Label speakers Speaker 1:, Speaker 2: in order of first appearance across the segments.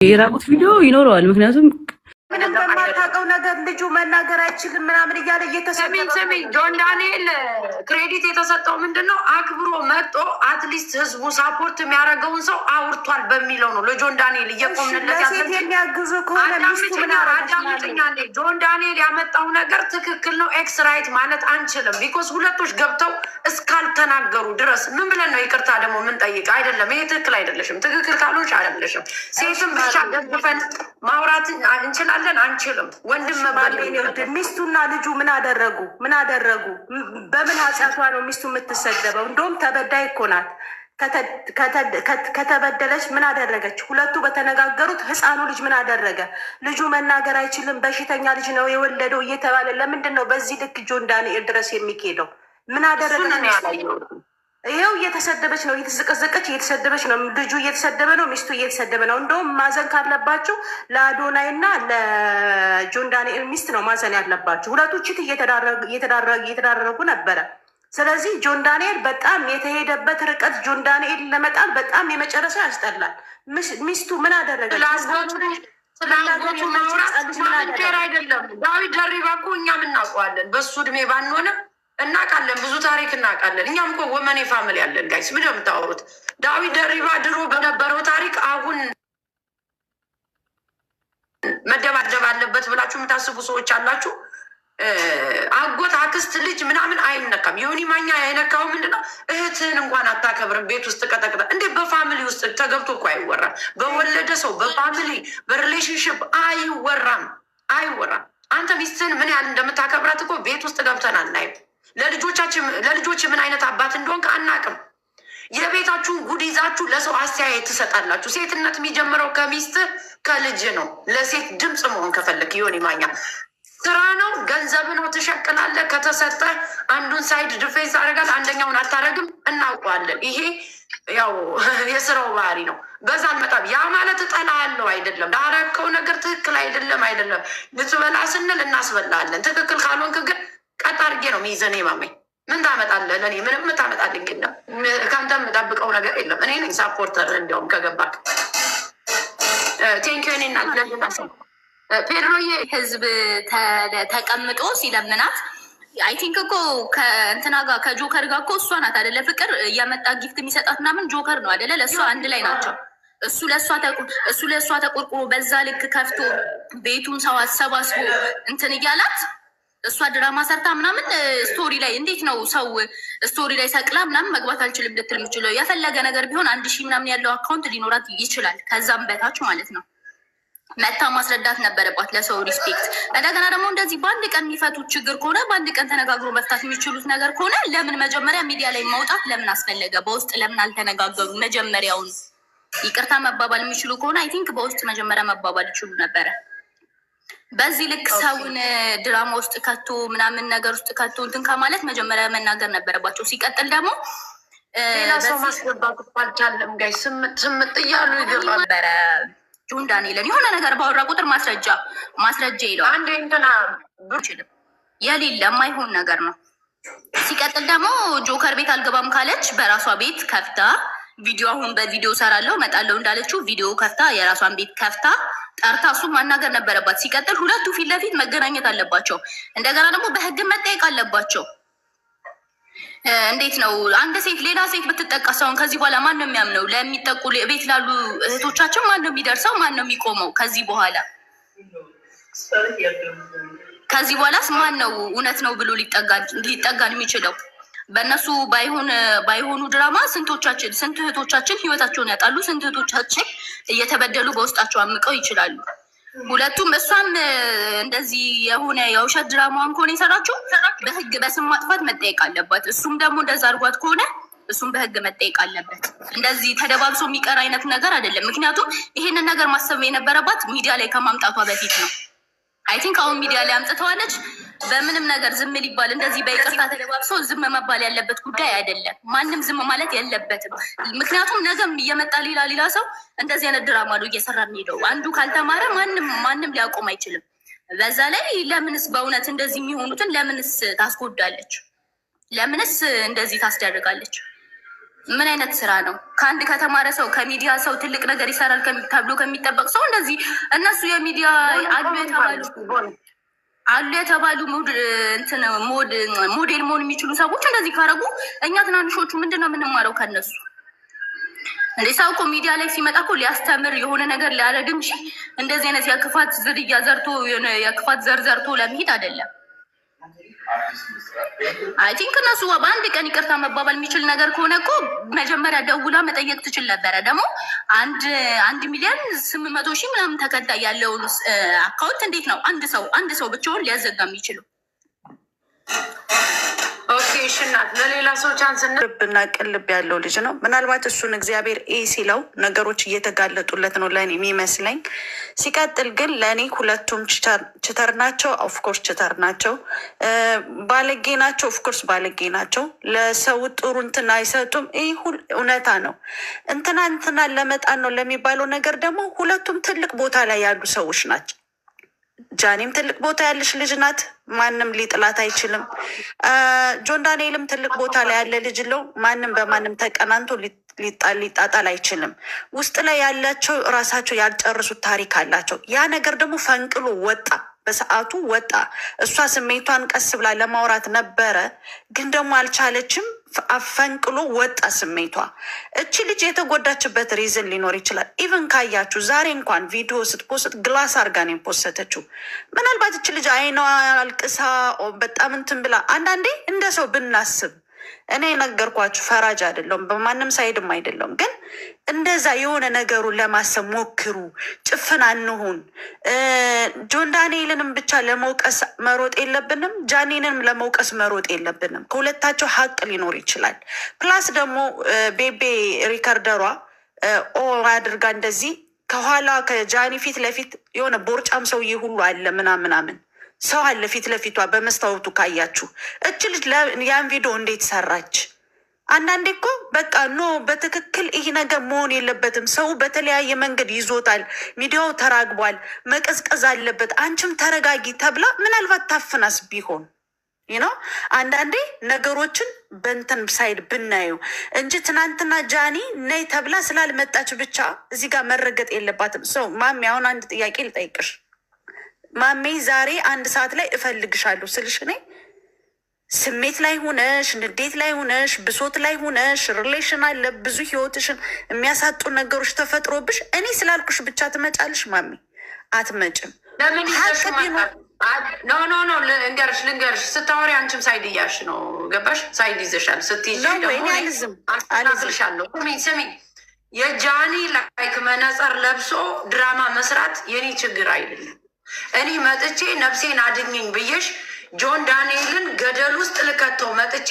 Speaker 1: የራቁት ቪዲዮ ይኖረዋል። ምክንያቱም
Speaker 2: ምንም በማታውቀው ነገር ልጁ መናገር አይችልም ምናምን እያለ እየተሰደበ
Speaker 3: ስሚኝ ስሚኝ፣ ጆን ዳንኤል credit የተሰጠው ምንድን ነው? አክብሮ መጦ at least ህዝቡ support የሚያደርገውን ሰው አውርቷል በሚለው ነው። ለጆን ዳንኤል እየቆምንለት
Speaker 2: ለሴት
Speaker 3: ያለ
Speaker 2: የሚያግዙ ከሆነ ሚስቱ ምን አደረገች?
Speaker 3: አዳምጪኝ አንዴ። ጆን ዳንኤል ያመጣው ነገር ትክክል ነው። X right ማለት አንችልም። Because ሁለቶች ገብተው እስካልተናገሩ ድረስ ምን ብለን ነው ይቅርታ ደግሞ ምን ጠይቅ? አይደለም፣ ይሄ ትክክል አይደለሽም። ትክክል ካልሆንሽ አይደለሽም። ሴትን ብቻ ደግፈን ማውራት እንችላለን አንችልም። ወንድም መባል
Speaker 2: ሚስቱና ልጁ ምን አደረጉ? ምን አደረጉ? በምን ኃጢአቷ ነው ሚስቱ የምትሰደበው? እንደውም ተበዳይ እኮ ናት። ከተበደለች ምን አደረገች? ሁለቱ በተነጋገሩት ህፃኑ ልጅ ምን አደረገ? ልጁ መናገር አይችልም፣ በሽተኛ ልጅ ነው የወለደው እየተባለ ለምንድን ነው በዚህ ልክ ጆን ዳንኤል ድረስ የሚኬደው? ምን አደረገች?
Speaker 3: እሱን ያላየሁትም።
Speaker 2: ይኸው እየተሰደበች ነው፣ እየተዘቀዘቀች እየተሰደበች ነው። ልጁ እየተሰደበ ነው፣ ሚስቱ እየተሰደበ ነው። እንደውም ማዘን ካለባችሁ ለአዶናይ እና ለጆን ዳንኤል ሚስት ነው ማዘን ያለባችሁ። ሁለቱ cheat እየተዳረጉ ነበረ። ስለዚህ ጆን ዳንኤል በጣም የተሄደበት ርቀት ጆን ዳንኤል ለመጣል በጣም የመጨረሻ ያስጠላል። ሚስቱ ምን አደረገች?
Speaker 3: ስለ አጎቱ ማውራት fair አይደለም። ዳዊት ደሪባ እኮ እኛም እናውቀዋለን። በሱ እድሜ ባንሆንም እናውቃለን፣ ብዙ ታሪክ እናውቃለን። እኛም እኮ ወመኔ family ያለን guys፣ ምንድን ነው የምታወሩት? ዳዊት ደሪባ ድሮ በነበረው ታሪክ አሁን መደባደብ አለበት ብላችሁ የምታስቡ ሰዎች አላችሁ። አጎት፣ አክስት፣ ልጅ ምናምን አይነካም። ዮኒ ማኛ የነካው ምንድነው? እህትህን እንኳን አታከብርም። ቤት ውስጥ ቀጠቅጠ እንዴ! በ family ውስጥ ተገብቶ እኮ አይወራም። በወለደ ሰው በ family በ relationship አይወራም፣ አይወራም። አንተ ሚስትህን ምን ያህል እንደምታከብራት እኮ ቤት ውስጥ ገብተን አናይም። ለልጆቻችን ለልጆች ምን አይነት አባት እንደሆንክ አናቅም። የቤታችሁን ጉድ ይዛችሁ ለሰው አስተያየት ትሰጣላችሁ። ሴትነት የሚጀምረው ከሚስት ከልጅ ነው። ለሴት ድምፅ መሆን ከፈለክ ዮኒ ማኛ ስራ ነው፣ ገንዘብ ነው፣ ትሸቅላለህ። ከተሰጠ አንዱን side defense አደርጋለህ፣ አንደኛውን አታረግም። እናውቀዋለን። ይሄ ያው የስራው ባህሪ ነው። በዛ አልመጣም። ያ ማለት እጠላሃለሁ አይደለም። ላረከው ነገር ትክክል አይደለም አይደለም። ልትበላ ስንል እናስበላለን። ትክክል ካልሆንክ ግን ቀጥ አድርጌ ነው የሚይዘን። ማመኝ ምን ታመጣለህ? ለእኔ ምንም ታመጣልኝ የለም። ከአንተ የምጠብቀው ነገር የለም። እኔ ነኝ supporter። እንዲያውም ከገባክ thank you። እኔ እናት ፔድሮዬ
Speaker 4: ህዝብ ተቀምጦ ሲለምናት I think እኮ ከእንትና ጋር ከጆከር ጋር እኮ እሷ ናት አደለ? ፍቅር እያመጣ gift የሚሰጣት ምናምን ጆከር ነው አደለ? ለእሷ አንድ ላይ ናቸው። እሱ ለእሷ ተቆርቁሮ በዛ ልክ ከፍቶ ቤቱን ሰው አሰባስቦ እንትን እያላት እሷ ድራማ ሰርታ ምናምን story ላይ እንዴት ነው ሰው story ላይ ሰቅላ ምናምን መግባት አልችልም ልትል የምችለው? የፈለገ ነገር ቢሆን 1,000 ምናምን ያለው account ሊኖራት ይችላል፣ ከዛም በታች ማለት ነው። መታ ማስረዳት ነበረባት ለሰው respect። እንደገና ደግሞ እንደዚህ በአንድ ቀን የሚፈቱት ችግር ከሆነ፣ በአንድ ቀን ተነጋግሮ መፍታት የሚችሉት ነገር ከሆነ ለምን መጀመሪያ ሚዲያ ላይ መውጣት ለምን አስፈለገ? በውስጥ ለምን አልተነጋገሩ? መጀመሪያውን ይቅርታ መባባል የሚችሉ ከሆነ I think በውስጥ መጀመሪያ መባባል ይችሉ ነበረ። በዚህ ልክ ሰውን ድራማ ውስጥ ከቶ ምናምን ነገር ውስጥ ከቶ እንትን ከማለት መጀመሪያ መናገር ነበረባቸው። ሲቀጥል ደግሞ
Speaker 3: ሌላ ሰው ማስገባት አልቻለም። Guys ስምጥ ስምጥ እያሉ ይገባል።
Speaker 4: ነበረ ጆን ዳንኤልን የሆነ ነገር ባወራ ቁጥር ማስረጃ ማስረጃ ይለዋል።
Speaker 3: አንዴ እንትና
Speaker 4: አይችልም፣ የሌለ የማይሆን ነገር ነው። ሲቀጥል ደግሞ ጆከር ቤት አልገባም ካለች በራሷ ቤት ከፍታ ቪዲዮ አሁን በቪዲዮ ሰራለሁ እመጣለሁ እንዳለችው ቪዲዮ ከፍታ የራሷን ቤት ከፍታ ጠርታ እሱን ማናገር ነበረባት። ሲቀጥል ሁለቱ ፊት ለፊት መገናኘት አለባቸው። እንደገና ደግሞ በህግ መጠየቅ አለባቸው። እንዴት ነው አንድ ሴት ሌላ ሴት ብትጠቃ ሰውን ከዚህ በኋላ ማን ነው የሚያምነው? ለሚጠቁ ቤት ላሉ እህቶቻችን ማን ነው የሚደርሰው? ማን ነው የሚቆመው? ከዚህ በኋላ ከዚህ በኋላስ ማን ነው እውነት ነው ብሎ ሊጠጋን የሚችለው? በእነሱ ባይሆን ባይሆኑ ድራማ ስንቶቻችን ስንት እህቶቻችን ህይወታቸውን ያጣሉ። ስንት እህቶቻችን እየተበደሉ በውስጣቸው አምቀው ይችላሉ። ሁለቱም እሷም እንደዚህ የሆነ የውሸት ድራማዋን ከሆነ የሰራችው በህግ በስም ማጥፋት መጠየቅ አለባት። እሱም ደግሞ እንደዛ አድርጓት ከሆነ እሱም በህግ መጠየቅ አለበት። እንደዚህ ተደባብሶ የሚቀር አይነት ነገር አይደለም። ምክንያቱም ይሄንን ነገር ማሰብ የነበረባት ሚዲያ ላይ ከማምጣቷ በፊት ነው። I think አሁን ሚዲያ ላይ አምጥተዋለች። በምንም ነገር ዝም ሊባል እንደዚህ በይቅርታ ተደባብሶ ዝም መባል ያለበት ጉዳይ አይደለም። ማንም ዝም ማለት የለበትም። ምክንያቱም ነገም እየመጣ ሌላ ሌላ ሰው እንደዚህ አይነት ድራማ ነው እየሰራ የሚሄደው። አንዱ ካልተማረ ማንም ማንም ሊያቆም አይችልም። በዛ ላይ ለምንስ በእውነት እንደዚህ የሚሆኑትን ለምንስ ታስጎዳለች? ለምንስ እንደዚህ ታስደርጋለች? ምን አይነት ስራ ነው? ከአንድ ከተማረ ሰው፣ ከሚዲያ ሰው፣ ትልቅ ነገር ይሰራል ተብሎ ከሚጠበቅ ሰው እንደዚህ እነሱ የሚዲያ አሉ የተባሉ እንትን ሞዴል መሆን የሚችሉ ሰዎች እንደዚህ ካረጉ እኛ ትናንሾቹ ምንድን ነው የምንማረው ከነሱ? እንዴ፣ ሰው እኮ ሚዲያ ላይ ሲመጣ እኮ ሊያስተምር፣ የሆነ ነገር ሊያደርግ እንጂ እንደዚህ አይነት የክፋት ዝርያ ዘርቶ፣ የክፋት ዘር ዘርቶ ለመሄድ አይደለም። I think እነሱ በአንድ ቀን ይቅርታ መባባል የሚችል ነገር ከሆነ እኮ መጀመሪያ ደውላ መጠየቅ ትችል ነበረ። ደግሞ 1,800,000 ምናምን ተከታይ ያለውን account እንዴት ነው አንድ ሰው ብቻውን ሊያዘጋ የሚችለው?
Speaker 3: Okay፣ እሺ እናት፣ ለሌላ ሰው chance
Speaker 5: ልብና ቅልብ ያለው ልጅ ነው። ምናልባት እሱን እግዚአብሔር ኤ ሲለው ነገሮች እየተጋለጡለት ነው ለእኔ የሚመስለኝ። ሲቀጥል ግን ለእኔ ሁለቱም cheater ናቸው። Of course cheater ናቸው። ባለጌ ናቸው። Of course ባለጌ ናቸው። ለሰው ጥሩ እንትን አይሰጡም። ይህ እውነታ ነው። እንትና እንትና ለመጣን ነው ለሚባለው ነገር ደግሞ ሁለቱም ትልቅ ቦታ ላይ ያሉ ሰዎች ናቸው። ጃኒም ትልቅ ቦታ ያለች ልጅ ናት። ማንም ሊጥላት አይችልም። ጆን ዳንኤልም ትልቅ ቦታ ላይ ያለ ልጅ ነው። ማንም በማንም ተቀናንቶ ሊጣጣል አይችልም። ውስጥ ላይ ያላቸው ራሳቸው ያልጨረሱት ታሪክ አላቸው። ያ ነገር ደግሞ ፈንቅሎ ወጣ፣ በሰዓቱ ወጣ። እሷ ስሜቷን ቀስ ብላ ለማውራት ነበረ፣ ግን ደግሞ አልቻለችም። ፈንቅሎ ወጣ ስሜቷ። እቺ ልጅ የተጎዳችበት reason ሊኖር ይችላል። Even ካያችሁ ዛሬ እንኳን ቪዲዮ ስት post glass አርጋ ነው የ post ተችው። ምናልባት እቺ ልጅ አይኗ አልቅሳ በጣም እንትን ብላ፣ አንዳንዴ እንደ ሰው ብናስብ፣ እኔ ነገርኳችሁ ፈራጅ አይደለሁም፣ በማንም side ም አይደለሁም። ግን እንደዛ የሆነ ነገሩን ለማሰብ ሞክሩ። ጭፍን አንሁን። ጆን ዳንኤልንም ብቻ ለመውቀስ መሮጥ የለብንም። ጃኒንም ለመውቀስ መሮጥ የለብንም። ከሁለታቸው ሀቅ ሊኖር ይችላል። Plus ደግሞ ቤቤ recorder ሯ on አድርጋ እንደዚህ ከኋላ ከጃኒ ፊት ለፊት የሆነ ቦርጫም ሰውዬ ሁሉ አለ፣ ምናምን ምናምን ሰው አለ ፊት ለፊቷ በመስታወቱ ካያችሁ። እች ልጅ ያን ቪዲዮ እንዴት ሰራች? አንዳንዴ እኮ በቃ no፣ በትክክል ይህ ነገር መሆን የለበትም። ሰው በተለያየ መንገድ ይዞታል። ሚዲያው ተራግቧል፣ መቀዝቀዝ አለበት። አንቺም ተረጋጊ ተብላ ምናልባት ታፍናስ ቢሆን ነው። አንዳንዴ ነገሮችን በንትን side ብናየው እንጂ ትናንትና ጃኒ ነይ ተብላ ስላልመጣች ብቻ እዚህ ጋር መረገጥ የለባትም። So ማሜ፣ አሁን አንድ ጥያቄ ልጠይቅሽ። ማሜ፣ ዛሬ 1 ሰዓት ላይ እፈልግሻለሁ ስልሽ እኔ ስሜት ላይ ሆነሽ፣ ንዴት ላይ ሆነሽ፣ ብሶት ላይ ሆነሽ፣ relation አለ፣ ብዙ ህይወትሽን የሚያሳጡ ነገሮች ተፈጥሮብሽ እኔ ስላልኩሽ ብቻ ትመጫለሽ? ማሚ፣ አትመጭም።
Speaker 3: ለምን ይዘሽ
Speaker 5: ሀቅ ቢኖር
Speaker 3: No, no, no፣ ልንገርሽ ልንገርሽ፣ ስታወሪ አንቺም side እያልሽ ነው። ገባሽ? Side ይዘሻል። ስትይዢ
Speaker 5: ነው
Speaker 3: ደግሞ
Speaker 5: ወይ? እኔ አልይዝም አልይዝም።
Speaker 3: አልይዝልሻለሁ። ስሚኝ ስሚኝ፣ የጃኒ like መነጽር ለብሶ ድራማ መስራት የኔ ችግር አይደለም። እኔ መጥቼ ነፍሴን አድኝኝ ብዬሽ ጆን ዳንኤልን ገደል ውስጥ ልከተው መጥቼ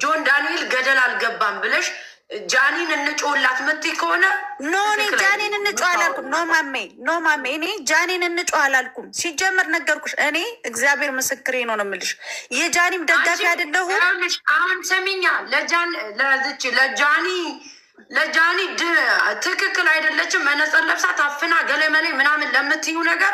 Speaker 3: ጆን ዳንኤል ገደል አልገባም ብለሽ ጃኒን እንጮላት ምትይ ከሆነ
Speaker 5: No፣ እኔ
Speaker 3: ትክክል
Speaker 5: ጃኒን
Speaker 3: አይደለም።
Speaker 5: እንጮህ አላልኩም። No ማሜ፣ no ማሜ፣ እኔ ጃኒን እንጮህ አላልኩም። ሲጀመር ነገርኩሽ። እኔ እግዚአብሔር ምስክሬ ነው ነው የምልሽ። የጃኒም ደጋፊ
Speaker 3: አንቺ
Speaker 5: አይደለሁም።
Speaker 3: ይኸውልሽ፣ አሁን ስሚኛ፣ ለጃን ለዚች ለጃኒ ትክክል አይደለችም። መነጽር ለብሳ ታፍና ገለመሌ ምናምን ለምትዩ ነገር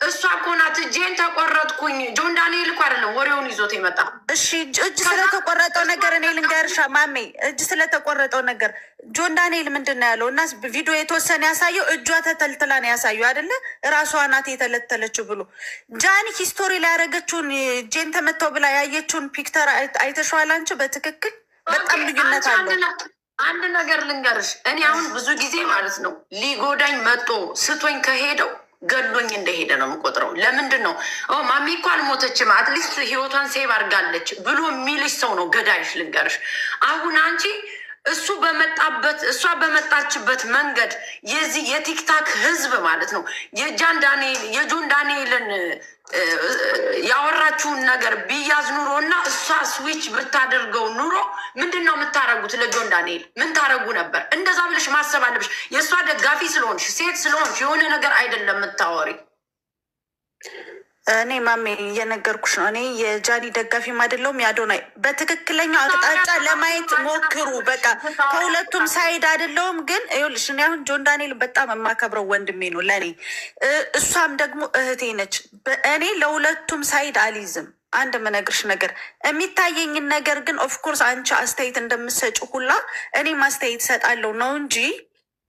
Speaker 3: እሷ እኮ ናት እጄን ተቆረጥኩኝ። ጆን ዳንኤል እኮ አይደለም ወሬውን ይዞት የመጣ።
Speaker 5: እሺ፣ እጅ ስለተቆረጠው ነገር እኔ ልንገርሻ ማሜ፣ እጅ ስለተቆረጠው ነገር ጆን ዳንኤል ምንድን ነው ያለው? እና ቪዲዮ የተወሰነ ያሳየው እጇ ተተልትላ ነው ያሳየው አይደለ? እራሷ ናት የተለተለችው ብሎ ጃኒ history ላይ ያደረገችውን እጄን ተመታው ብላ ያየችውን picture አይተሸዋል አንቺ? በትክክል በጣም ልዩነት
Speaker 3: አንቺ አንድ
Speaker 5: አለው።
Speaker 3: አንድ ነገር ልንገርሽ፣ እኔ አሁን ብዙ ጊዜ ማለት ነው ሊጎዳኝ መጦ ስቶኝ ከሄደው ገሎኝ እንደሄደ ነው የምቆጥረው። ለምንድን ነው ማሚ እኮ አልሞተችም፣ at least ህይወቷን save አድርጋለች ብሎ የሚልሽ ሰው ነው ገዳይሽ። ልንገርሽ፣ አሁን አንቺ እሱ በመጣበት እሷ በመጣችበት መንገድ የዚህ የ TikTok ህዝብ ማለት ነው የጃን ዳንኤል የጆን ዳንኤልን ያወራችውን ነገር ቢያዝ ኑሮ እና እሷ switch ብታደርገው ኑሮ ምንድን ነው የምታረጉት? ለጆን ዳንኤል ምን ታረጉ ነበር? እንደዛ ብለሽ ማሰብ አለብሽ። የእሷ ደጋፊ ስለሆንሽ፣ ሴት ስለሆንሽ የሆነ ነገር አይደለም የምታወሪ።
Speaker 5: እኔ ማሜ እየነገርኩሽ ነው። እኔ የጃኒ ደጋፊም አይደለሁም የአዶናይ። በትክክለኛው አቅጣጫ ለማየት ሞክሩ። በቃ ከሁለቱም side አይደለሁም፣ ግን ይኸውልሽ እኔ አሁን ጆን ዳንኤል በጣም የማከብረው ወንድሜ ነው ለእኔ፣ እሷም ደግሞ እህቴ ነች። እኔ ለሁለቱም side አልይዝም። አንድ የምነግርሽ ነገር የሚታየኝን ነገር ግን of course አንቺ አስተያየት እንደምትሰጪ ሁላ እኔም አስተያየት እሰጣለሁ ነው እንጂ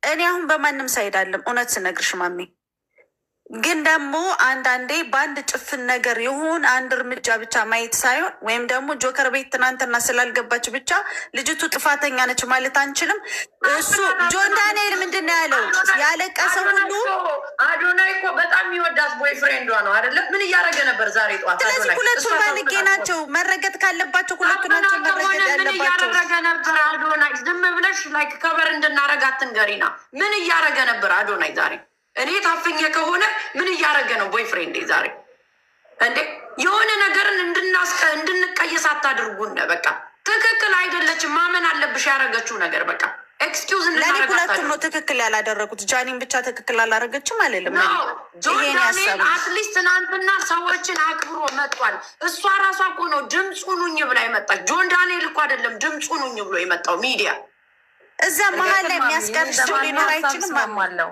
Speaker 5: እኔ አሁን በማንም side አለም እውነት ስነግርሽ ማሜ። ግን ደግሞ አንዳንዴ በአንድ ጭፍን ነገር የሆነ አንድ እርምጃ ብቻ ማየት ሳይሆን ወይም ደግሞ ጆከር ቤት ትናንትና ስላልገባች ብቻ ልጅቱ ጥፋተኛ ነች ማለት አንችልም። እሱ ጆን ዳንኤል ምንድን ነው ያለው? ያለቀሰ ሁሉ
Speaker 3: አዶናይ እኮ በጣም የሚወዳት boyfriend ዷ ነው አይደለም? ምን እያደረገ ነበር ዛሬ ጠዋት?
Speaker 5: ስለዚህ
Speaker 3: አዶናይ
Speaker 5: ሁለቱም
Speaker 3: እሷ
Speaker 5: ባልጌ ናቸው። መረገጥ ካለባቸው ሁለቱ ናቸው
Speaker 3: ከሆነ
Speaker 5: መረገጥ
Speaker 3: ምን
Speaker 5: ያለባቸው።
Speaker 3: እያደረገ ነበር አዶናይ? ዝም ብለሽ like cover እንድናረግ አትንገሪና። ምን እያደረገ ነበር አዶናይ ዛሬ? እኔ ታፍኜ ከሆነ ምን እያደረገ ነው boyfriend ዛሬ? እንዴ የሆነ ነገርን እንድንቀየስ አታድርጉን። በቃ ትክክል አይደለችም፣ ማመን አለብሽ ያደረገችው ነገር። በቃ excuse
Speaker 5: ለእኔ
Speaker 3: እንድናረግ
Speaker 5: ሁለቱም ነው ትክክል ያላደረጉት። ጃኒን ብቻ ትክክል አላደረገችም አልልም። እኔ
Speaker 3: ጆን
Speaker 5: ይሄን
Speaker 3: ዳንኤል
Speaker 5: ያሰቡ
Speaker 3: at least ትናንትና ሰዎችን አክብሮ መጥቷል። እሷ ራሷ እኮ ነው ድምፁ ኑኝ ብላ የመጣች። ጆን ዳንኤል እኮ አይደለም ድምፁ ኑኝ ብሎ የመጣው ሚዲያ።
Speaker 5: እዛ መሀል ላይ የሚያስቀርሽ ሰው ሊኖር አይችልም። ማሚ
Speaker 6: እስማማለሁ።